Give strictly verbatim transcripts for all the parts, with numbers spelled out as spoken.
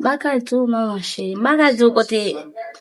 M pa ka di w, manman cheri. M pa ka di w kote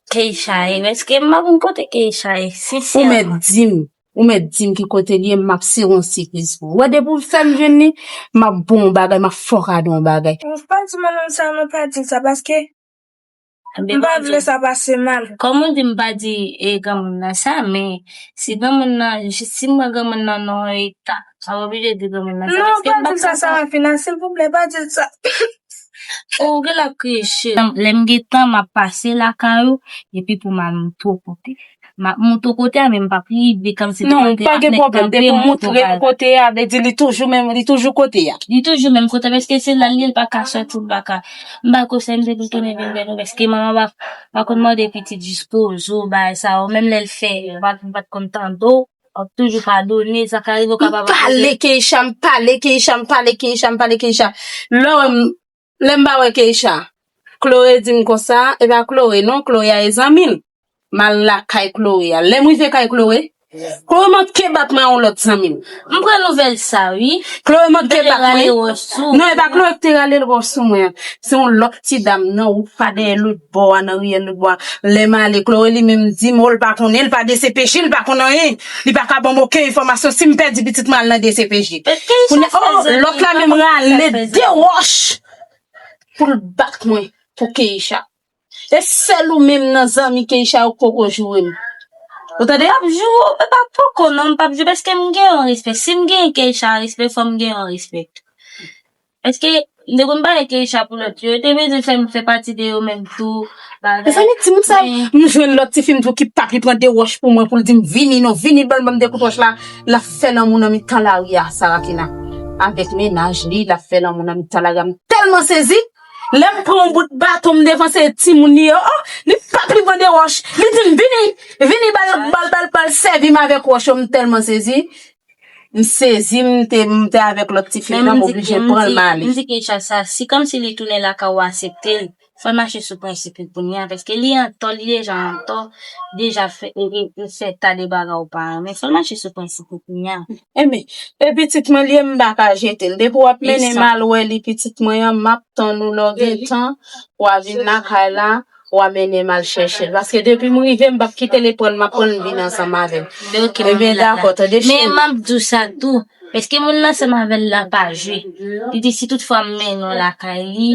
Keisha ye, paske m pa konn kote Keisha ye, sensèman. Ou mèt di m, ou mèt di m ki kote l ye, m ap sere yon sipriz pou ou. Wè, depi w fè m jwenn li, m ap ba w yon bagay, m ap fè w kado yon bagay. Ou pa di manman sa, mwen pa di l sa, paske m pa vle sa pase mal. Kòm ou di m pa di e granmoun nan sa, men si granmoun nan, si m wè granmoun nan nan yon eta, sa oblije di granmoun nan sa. Non, pa di l sa, Sarafina, silvouplè, pa di l sa. Ou gen la kriye cheri. Lè m gen tan, m ap pase lakay ou, epi pou m al montre w kote. M ap montre w kote a, men m p ap rive kòmsi non, pa gen pwoblèm. Depi w montre m kote a, vle di li toujou menm, li toujou kote a. Li toujou menm kote, paske se la l ye, l pa ka sòti, l pa ka. M pa konsèy m te pou tounen vin bèl, paske manman pa, pa konn mande pitit jis poze w, bagay sa yo. Menm lè l fè, ou pa, ou pa t konn tande w, w ap toujou padone, sa ka rive w ka pa padone. M pale Keisha, m pale Keisha, m pale Keisha, m pale Keisha. Lè w Lè m pa wè Keisha, Chloé di m konsa, e pa Chloé non, Chloé a e zanmi l. M al lakay Chloé a. Lè m rive kay Chloé, Chloé manke bat mwen a yon lòt zanmi l. M pran nouvèl sa, wi. Chloé manke bat mwen. Non, e pa Chloé ki te rale l wòch sou mwen. Se yon lòt ti dam nan wout pa dèyè lòt bò a, nan riyèl lòt bò a. Lè m ale, Chloé li menm di m, o, l pa konnen, l pa D C P J, l pa konn anyen. Li pa ka ban m okenn enfòmasyon. Si m pèdi pitit mwen al nan D C P J. Kounye a, o, lòt la menm rale de wòch pou l bat mwen pou Keisha. E sèl ou menm nan zanmi Keisha yo k poko joure m. Ou tande? M p ap joure w, e pa poko non, m p ap joure, paske m gen yon respè. Si m gen Keisha respè, fò m gen yon respè. Paske m te konn pale Keisha pou lòt yo, yo te bezwen fè m fè pati de yo menm tou, bagay. Mezanmi, timoun sa, m jwenn lòt tifi m tou ki p ap li pran de wòch pou mwen, pou l di m vini non, vini ban m, ban m de kout wòch la. L ap fè lanmou nan mitan lari a, Sarafina. Avèk mennaj li, l ap fè lanmou nan mitan lari a. M tèlman sezi. Lè m pran yon bout baton, m devan se timoun li yo, o, li p ap li pran de wòch. Li di m vini, vini, bal, bal, bal, bal, sèvi m avèk wòch yo, m tèlman sezi. M sezi, m te, m te avèk lòt tifi nan, m oblije pran l m ale. M di Keisha sa, si kòmsi li tounen lakay ou aksepte l, fò l mache sou prensip li kounye a, paske li antò, li deja antò, deja fè, e, e, e fè ta de bagay ou pa renmen, fò l mache sou prensip li kounye a. Enben, e pitit mwen li ye, m pa ka jete l. Depi w ap mennen m al wè li, pitit mwen an, m ap tann ou lè w gen tan, w a vin lakay la, w a mennen m al chèche l. Paske depi m rive, m p ap kite l pran l, m ap pran l vin ansanm avè l. Enben, dakò, tande cheri. Men m ap di w sa tou. Èske moun nan ansanm avè l la pa jwe? Li di si toutfwa m mennen w lakay li,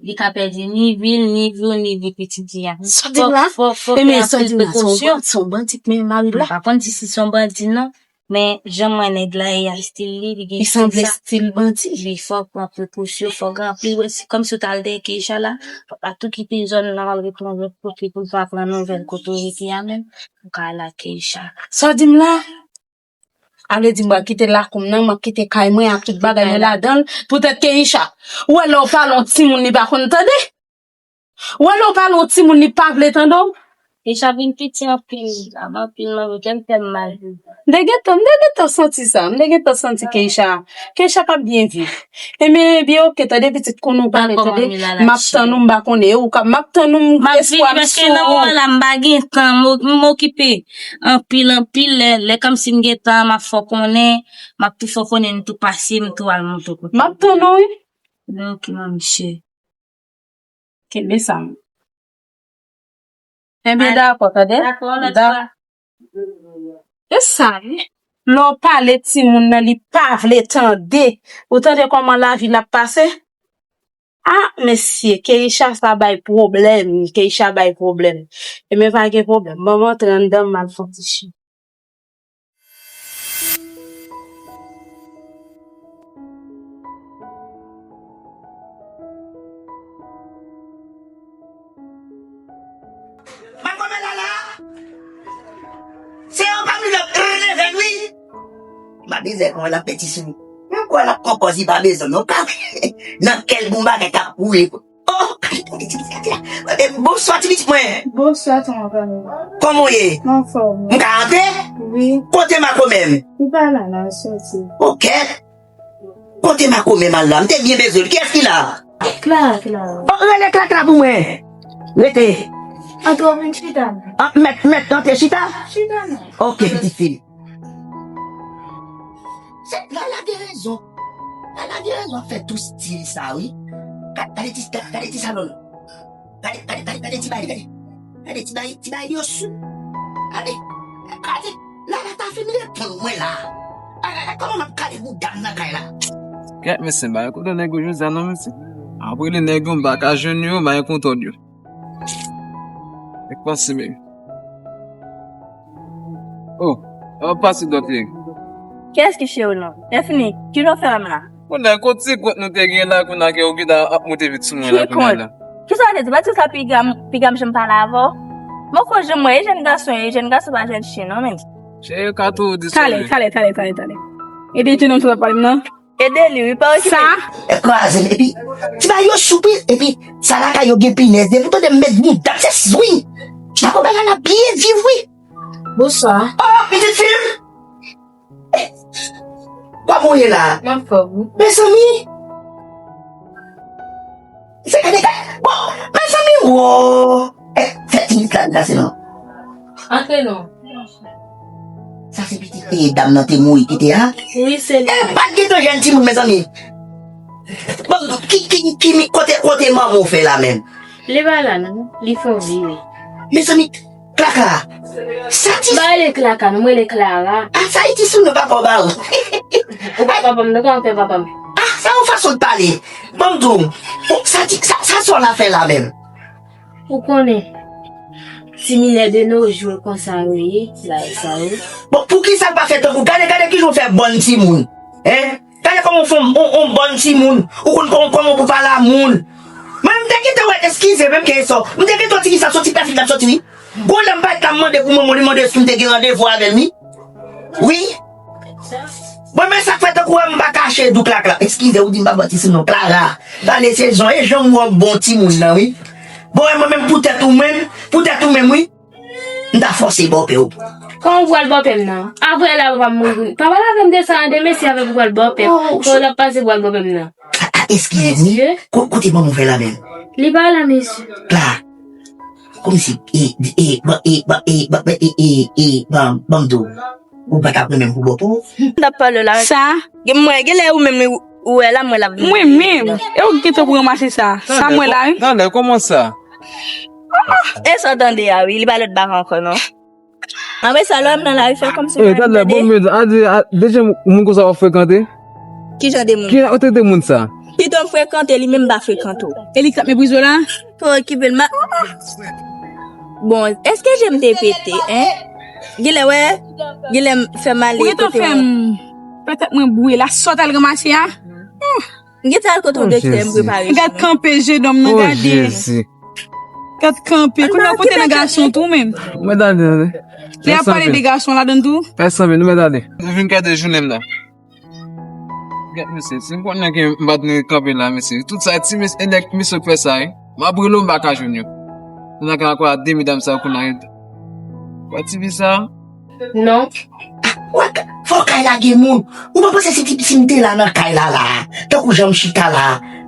li ka pèdi ni vi l, ni vi w, ni vi pitit li a. Sa w di m la? Fò, fò, fò fè anpil prekosyon. Se yon bandi k mennen mari l la. M pa konn si, si se yon bandi non. Men jan m wè nèg la ye a, estil li, li gen estil sa. Li sanble estil bandi. Li fò pran prekosyon, fò gen anpil, wè, se kòmsi w t al dèyè Keisha la, fò w pa tou kite zòn nan, al ret nan lòt kote pou l pa pran nouvèl kote w rete a menm, pou w ka al ak Keisha. Sa w di m la? A vle di m pral kite lakou m nan, m ap kite kay mwen ak tout bagay mwen ladan l, poutèt Keisha. Ou wè lè w pale yon timoun li pa konn tande? Ou wè lè w pale yon timoun li pa vle tande w? Keisha vin piti anpil, anpil nan vokè l fè m mal. M te gentan, m te gentan santi sa, m te gentan santi Keisha, Keisha p ap byen viv. Enben, byen oke, tande pitit, konnen w pale, tande, m ap tann ou, m pa konnen, ou ka, m ap tann ou, m espwa m sou ou. M ap vini paske nan moman la, m pa gen tan, m o-, m okipe anpil, anpil, lè, lè kòmsi m gen tan, m ap fè w konnen, m ap tou fè w konnen m tou pase, m tou al monte w kote. M ap tann ou, wi. Oke, manmi cheri. Kenbe sa. Enben, dakò, tande? Dakò, lòt fwa. E sa, wi. Lè w pale timoun nan, li pa vle tande. Ou tande kòman lavi l ap pase? Ah, mesye, Keisha sa bay pwoblèm, Keisha bay pwoblèm. Enben, pa gen pwoblèm. Ban m antre anndan, m al fè yon ti chi. Makomè Lala! Se yon pami lòt leve n wi! M pa bezwen konn l ap peti sou nou. Menm kwa l ap konpòz li pa bezwen non. Nan kèl bon bagay k ap woule. Oh, gade, gade ti pitit la. Eh, bonswa, ti pitit mwen. Bonswa, tonton Pamela. Kòman w ye? M anfòm. M ka antre? Wi. Kote makomè m? Li pa la, la soti. Ok. Kote makomè m al la? M te byen bezwen l. Kiyès ki la? Klara, Klara. Oh, rele Klara pou mwen. Rete. Antre w vin chita. Ah, mèt, mèt antre chita? Chita non. Ok, pitit fi m. Se Lala gen rezon. Lala gen rezon ap fè tou stil sa, wi. Gad, gade ti, gade, gade ti salon. Gade, gade, gade, gade ti bagay, gade. Gade ti bagay, ti bagay yo sou. Gade, gade, la, la ta fin reponn mwen la. Gade, gade kòman m ap kale bouda m nan kay la. Kèt mesye, m pa gen kontwòl nèg yo jodi a non mesye. Apre li nèg yo, m pa ka jwenn yo, m pa gen kontwòl yo. Nèg panse menm. Oh, w ap pase dòt nèg. Kiyès ki cheri w non? Lè fini, ki jan w fè wè m la? Kounye a, kot ti kont nou te gen la, kounye a ke w gentan ap monte vit sou mwen la, kounye a la. Ki kont? Kisa w te di? Pati sa piga m, piga m janm pale avè w? Mwen ko janm wè, e jèn gason, e jèn gason pa jèn chen non, men. Cheri, ka tou di sa. Talè, talè, talè, talè, talè. E de jenòm sa w ap pale m nan? Ede li, wi, pa okipe. Sa? E kraze m, epi, ti bagay yo sou wi, epi, sa lakay yo gen pinèz, depi w tande m met bouda m, se s-, wi. Sa konpè la, n ap byen viv, wi. Bonswa. Oh, pitit fi m! Eh, kòman w ye la? M anfòm, wi. Mezanmi! Se gade, gade, bon, mezanmi, wo! Eh, fè ti lit la, la, se non. Antre non. Sa se pitit e dam nan te mouri kite a? Wi, se li. E pa t gentan jèn timoun, mezanmi. Bon, ki, ki, ki, ki, kote, kote manman w fè la menm? Li pa la, non. Li fè yon vire. Mezanmi, Klaka. Sa ti. M pa rele Klaka, non, m rele Klara. Ah, sa iti sou non papa w ba ou. Ou pa papa m, non, kòman w fè papa m? Ah, sa yon fason de pale. Ban m di w. Bon, sa ti, sa, sa sè w la fè la menm? Ou konnen, ti minè de nos jours konsa yo ye, bagay sa yo. Bon, poukisa l pa fè tankou, gade, gade kijan w fè bòn timoun. Hein? Gade kòman w fè yon, yon, yon bòn timoun. Ou konn kòman, kòman w pou pale a moun. Mwen, m te kite w, eskize, menm ke e sò. M te kite w ti kisa soti pèfid la soti, wi. Gon lè m pa t ka mande pou manman w, li mande si m te gen randevou avè l, wi. Wi. Bon, men sa k fè tankou wè m pa kache dou Klaka. Eskize, ou di m pa bò ti sou non, Klara. Gade, se jan, e jan m wè w bon timoun nan, wi. Bon, e mwen menm poutèt ou menm, poutèt ou menm, wi. M ta fòse bòpè w. Kòman w pral bòpè m nan? Apre la, papa m mouri. Papa la avè m de sa an de mesye avè pou pral bòpè m. Oh, kòman l ap pase pral bòpè m nan? Ah, ah, eskize m, wi. Mesye. Ko-, kote manman w fè la menm? Li pa la, mesye. La. Kòmsi, e, e, ban, e, ban, e, ban, e, e, e, ban, ban m di w. Ou pa t ap renmen m pou bòpè w? M t ap pale la. Sa? Gen mwen, gen lè ou menm, ou, ou wè la, mwen l ap vin. Mwen menm? E ou ki gentan pou ranmase sa? Sa mwen la, wi. Talè, kòman sa? E sa w tande a, wi, li pa lòt bagay ankò, non. Apre sa, lè w ap nan lari, fè kòmsi w pa tande. Talè, bon, men, a di, a, de jan moun konsa w ap frekante? Ki jan de moun? Ki kote de moun sa? Pito m frekante, li menm pa frekante w. E li k t ap meprize w la? Pou okipe l, ma. Bon, èske je m te pete, en? Genlè, wè, genlè m fè m ale kote yon. Petèt mwen bouye la, sa w t al ranmase a? M gentan al kote yon doktè, m prepare. Gad kanpe je dòm nan, gade. Jezi. Gad kanpe. Kounye a pote nan gason tou menm. Mwen tande, tande. Lè y ap pale de gason ladann tou. Pèsonn, nou mèt ale. Nou vin gade jounen m nan. Gad mesye, si m konnen ke m pa t dwe kanpe la, mesye. Tout sa, ti mesye, e nèg mesye k fè sa, wi. M ap rele w, m pa ka jwenn yo. Kounye a ka kwa de medam sa yo kounye a. Kwa ti fi sa? Non. Ah, wè, fò kay la gen moun. Ou pa panse si ti, si m te la nan kay la la, tankou jan m chita la,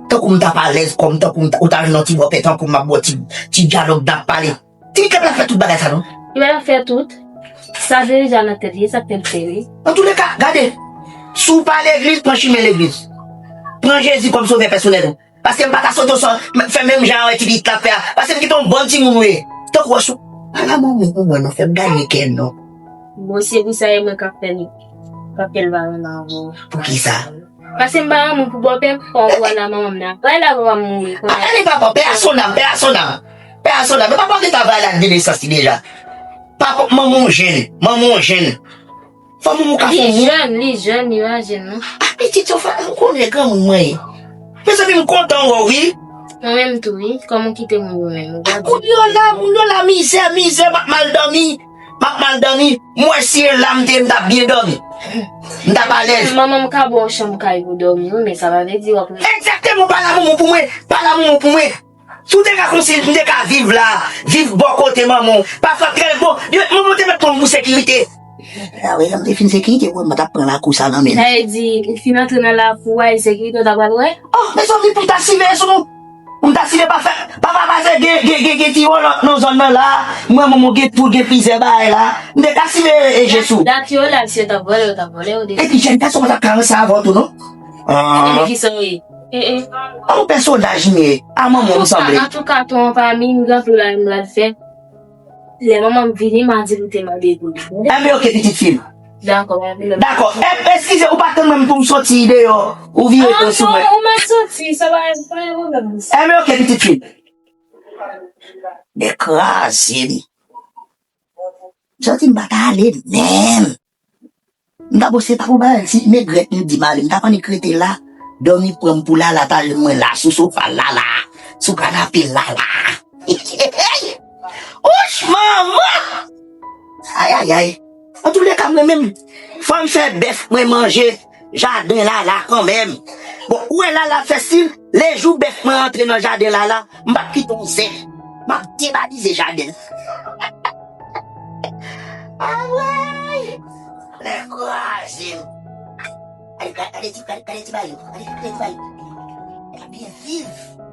tankou m t ap alèz kò m, tankou m t, ou ta jwenn yon ti bòpè, tankou m ap bò ti, ti dyalòg n ap pale. Ti Miklèp la fè tout bagay sa non. Li pa fè tout. Sa deja nan tèt li, sa k fè l fè wi. Antouleka, gade. Si w pa legliz, pran chimen legliz. Pran Jezi kòm sovè pèsonèl ou. Paske m pa ka sot w san fè menm jan avèk ti pitit la fè a. Paske m kite yon bon timoun ou ye. Tankou w sou. Ala manman w, ou wè non, fè m gaye kè non. Bon, se pou sa e mwen k ap fè l. K ap fè l pa renmen avè w. Poukisa? Paske m pa renmen w pou bòpè m, fò w wè la manman m nan. Wè la papa m mouri. A, ale papa, paix à son âme, paix à son âme. Paix à son âme. Papa w gentan vale ak de nesans li deja. Papa, manman w jèn, manman w jèn. Fò manman w ka fè yon moun. Li jèn, li jèn, li pa jèn non. A, pitit yo fè, ou konnen granmoun mwen ye. Mezanmi, m kontan wè w wi. Mwen menm tou wi, kòman w kite moun yo menm? Ou gade. Moun yo la, moun yo la, mizè, mizè, m ap mal dòmi. M ap mal dòmi. M wè si e la m te ye, m t ap byen dòmi. M t ap alèz. Manman m ka ba w chanm kay pou dòmi wi, men sa pa vle di w ap. Egzakteman, pa la manman pou mwen, pa la manman pou mwen. Si w te ka konsi m te ka viv la, viv bò kote manman w. Pafwa trè bon, manman w te mèt pran m pou sekirite. A wi, lè m te fin sekirite, mwen, mwen t ap pran lakou sa nan men l. Sa vle di, ou fin antre nan lakou a, e sekirite w ta pral wè? Oh, mezanmi, pou m ta siveye sou nou. Pou m ta siveye pa fè, papa pase gen, gen, gen, gen ti wòlòt nan zòn nan la. Mwen, manman w gen tout, gen plizyè bagay la. M te ka siveye e je sou. Dat yo la, si yo t ap vòlè, yo t ap vòlè yo deja. Epi, jèn gason mwen t ap ka ranse avè w tou, non? Ah. Epi, kisa w ye? An yon pèsonaj m ye. A manman m sanble. Antouka, ton an pa mi, m gen anpil bagay m pral fè. Lè manman m vini, m a di l ou te mande pou li. Enben, oke, pitit fi m. Dakò, dakò. Eskize, ou pa tann mwen pou m soti deyò. Ou vire do sou mwen. Ou mèt soti, sa pa gen pwoblèm. Enben, oke, pitit fi m. Nèg kraze m. Santi m pa ta ale menm. M ta panse pa pou bagay, si negrèt m di m ale, m ta pannik rete la, dòmi pran m pou Lala ta jwenn mwen la, sou sofa Lala, sou kanape Lala. Ouch, manman! Ayayay. Antouleka, mwen menm, fò m fè bèf mwen manje jaden Lala kanmenm. Bon, ou wè Lala fè stil, lejou bèf mwen rantre nan jaden Lala, m p ap kite yon zè. M ap devalize jaden. Anmwey! Lè kraze m. Gade, gade, gade ti, gade, gade ti bagay yo. Gade, gade ti bagay yo. Nèg la byen viv.